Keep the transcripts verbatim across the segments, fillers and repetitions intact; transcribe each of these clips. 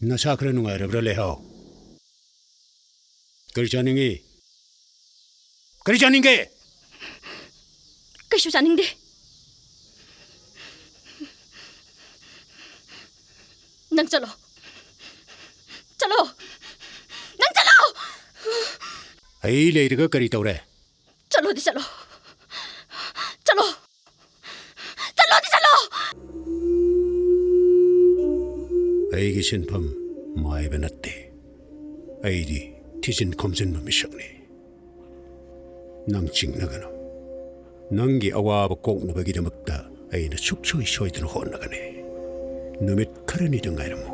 ꯅꯁꯥ ꯈꯔ ꯅꯨꯡꯉꯥꯏꯔꯕ꯭ꯔꯥ, ꯂꯩꯍꯥꯎ? ꯀꯔꯤ ꯆꯥꯅꯤꯡꯉꯤ? ꯀꯔꯤ ꯆꯥꯅꯤꯡꯒꯦ? ꯀꯩꯁꯨ ꯆꯥꯅꯤꯡꯗꯦ꯫ ꯅꯪ ꯆꯠꯂꯣ꯫ ꯆꯠꯂꯣ꯫ ꯅꯪ ꯆꯠꯂꯣ꯫ ꯑꯩ ꯂꯩꯔꯒ ꯀꯔꯤ ꯇꯧꯔꯦ? ꯆꯠꯂꯣꯗꯤ ꯆꯠꯂꯣ꯫ ꯆꯠꯂꯣ꯫ ꯆꯠꯂꯣꯗꯤ ꯆꯠꯂꯣ꯫ ꯑꯩꯒꯤ ꯁꯤꯟꯐꯝ ꯃꯥꯏꯕ ꯅꯠꯇꯦ꯫ ꯑꯩꯗꯤ ꯊꯤꯖꯤꯟ ꯈꯣꯝꯖꯤꯟꯕ ꯃꯤꯁꯛꯅꯤ꯫ ꯅꯪ ꯆꯤꯡꯅꯒꯅꯨ꯫ ꯅꯪꯒꯤ ꯑꯋꯥꯕ ꯀꯣꯛꯅꯕꯒꯤꯗꯃꯛꯇ ꯑꯩꯅ ꯁꯨꯛꯁꯣꯏ ꯁꯣꯏꯗꯅ ꯍꯣꯠꯅꯒꯅꯤ꯫ ꯅꯨꯃꯤꯠ ꯈꯔꯅꯤꯗ ꯉꯥꯏꯔꯝꯃꯨ꯫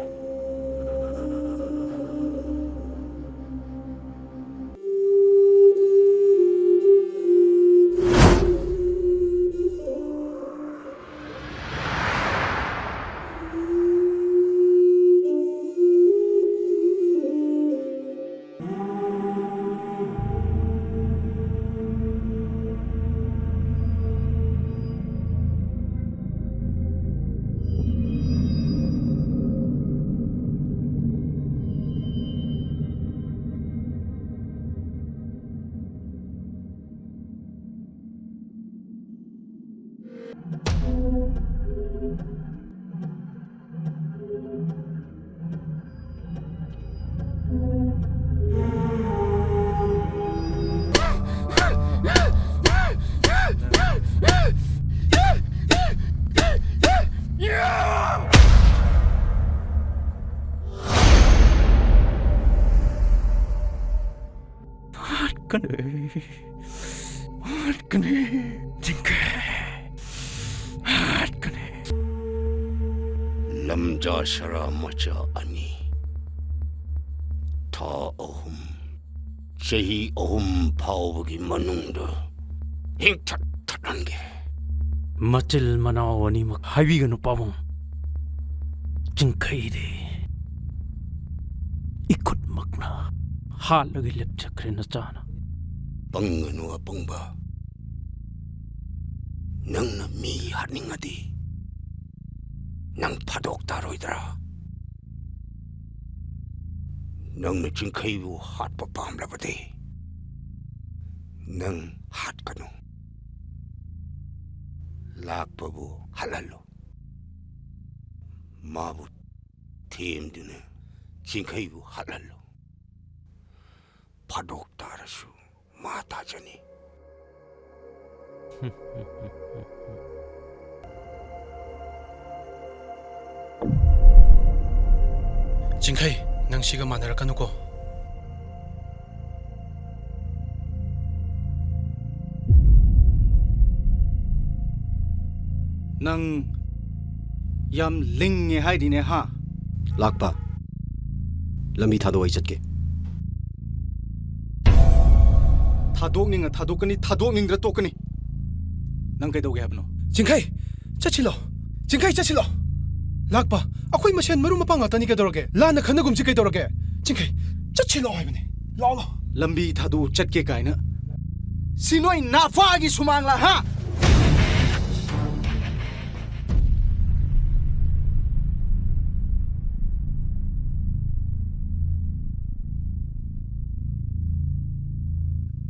ꯍꯥꯠꯀꯅꯤ꯫ ꯍꯥꯠꯀꯅꯤ꯫ ꯆꯤꯡꯈꯩ꯫ ꯍꯥꯠꯀꯅꯤ꯫ ꯂꯝꯖꯥ ꯁꯔꯥ ꯃꯆꯥ ꯑꯅꯤ꯫ ꯊꯥ ꯑꯍꯨꯝ, ꯆꯍꯤ ꯑꯍꯨꯝ ꯐꯥꯎꯕꯒꯤ ꯃꯅꯨꯡꯗ ꯍꯤꯡꯊꯠ ꯊꯠꯍꯟꯒꯦ꯫ ꯃꯆꯤꯜ ꯃꯅꯥꯎ ꯑꯅꯤꯃꯛ ꯍꯥꯏꯕꯤꯒꯅꯨ ꯄꯥꯕꯨꯡ꯫ ꯆꯤꯡꯈꯩꯗꯤ ꯏꯈꯨꯠꯃꯛꯅ ꯍꯥꯠꯂꯒ ꯂꯦꯞꯆꯈ꯭ꯔꯦ ꯅꯆꯥꯅ꯫ ꯄꯪꯒꯅꯨ ꯑꯄꯪꯕ꯫ ꯅꯪꯅ ꯃꯤ ꯍꯥꯠꯅꯤꯡꯉꯗꯤ ꯅꯪ ꯐꯥꯗꯣꯛ ꯇꯥꯔꯣꯏꯗ꯭ꯔꯥ? ꯅꯪꯅ ꯆꯤꯡꯈꯩꯕꯨ ꯍꯥꯠꯄ ꯄꯥꯝꯂꯕꯗꯤ, ꯅꯪ ꯍꯥꯠꯀꯅꯨ꯫ ꯂꯥꯛꯄꯕꯨ ꯍꯥꯠꯍꯜꯂꯨ꯫ ꯃꯥꯕꯨ ꯊꯦꯝꯗꯨꯅ ꯆꯤꯡꯈꯩꯕꯨ ꯍꯥꯠꯍꯜꯂꯨ꯫ ꯐꯥꯗꯣꯛ ꯇꯥꯔꯁꯨ ꯃꯥ ꯇꯥꯖꯅꯤ꯫ ꯆꯤꯡꯈꯩ, ꯅꯪ ꯁꯤꯒ ꯃꯥꯟꯅꯔꯛꯀꯅꯨꯀꯣ꯫ ꯅꯪ ꯌꯥꯝ ꯂꯤꯡꯉꯦ ꯍꯥꯏꯔꯤꯅꯦ, ꯍꯥ? ꯂꯥꯛꯄ, ꯂꯝꯕꯤ ꯊꯥꯗꯣꯛꯑꯣ, ꯑꯩ ꯆꯠꯀꯦ꯫ ꯊꯥꯗꯣꯛꯅꯤꯡꯉ ꯊꯥꯗꯣꯛꯀꯅꯤ, ꯊꯥꯗꯣꯛꯅꯤꯡꯗ꯭ꯔ ꯇꯣꯛꯀꯅꯤ꯫ ꯅꯪ ꯀꯩꯗꯧꯒꯦ ꯍꯥꯏꯕꯅꯣ? ꯆꯤꯡꯈꯩ, ꯆꯠꯁꯤꯜꯂꯣ꯫ ꯆꯤꯡꯈꯩ, ꯆꯠꯁꯤꯜꯂꯣ꯫ ꯂꯥꯛꯄ, ꯑꯩꯈꯣꯏ ꯃꯁꯦꯟ ꯃꯔꯨꯞ ꯃꯄꯥꯡ ꯉꯥꯛꯇꯅꯤ, ꯀꯩꯗꯧꯔꯒꯦ? ꯂꯥꯟꯅ ꯈꯟꯅꯒꯨꯝꯁꯤ, ꯀꯩꯗꯧꯔꯒꯦ? ꯆꯤꯡꯈꯩ, ꯆꯠꯁꯤꯜꯂꯣ ꯍꯥꯏꯕꯅꯦ꯫ ꯂꯥꯛꯑꯣ, ꯂꯥꯛꯑꯣ꯫ ꯂꯝꯕꯤ ꯊꯥꯗꯣꯛꯎ ꯆꯠꯀꯦ ꯀꯥꯏꯅ꯫ ꯁꯤ ꯅꯣꯏ ꯅꯥꯐꯥꯒꯤ ꯁꯨꯃꯥꯡꯂꯥ, ꯍꯥ?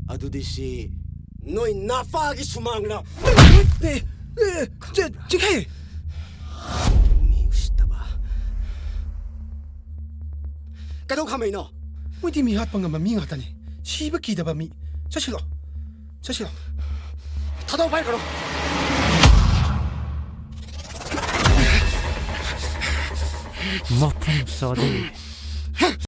ꯑꯗꯨꯗꯤ ꯁꯤ ꯅꯣꯏ ꯅꯥꯐꯥꯒꯤ ꯁꯨꯃꯥꯡꯂꯥ? ꯑꯦ, ꯑꯦ, ꯆꯦ, ꯆꯤꯡꯈꯩ! ꯃꯤ ꯎꯁꯤꯠꯇꯕ꯫ ꯀꯩꯗꯧ ꯈꯥꯝꯃꯛꯏꯅꯣ? ꯃꯣꯏꯗꯤ ꯃꯤ ꯍꯥꯠꯄ ꯉꯝꯕ ꯃꯤ ꯉꯥꯛꯇꯅꯤ꯫ ꯁꯤꯕ ꯀꯤꯗꯕ ꯃꯤ꯫ ꯆꯠꯁꯤꯜꯂꯣ꯫ ꯆꯠꯁꯤꯜꯂꯣ꯫ ꯊꯥꯗꯧ ꯄꯥꯏꯈ꯭ꯔꯣ꯫ ꯃꯐꯝ ꯆꯥꯗꯦ꯫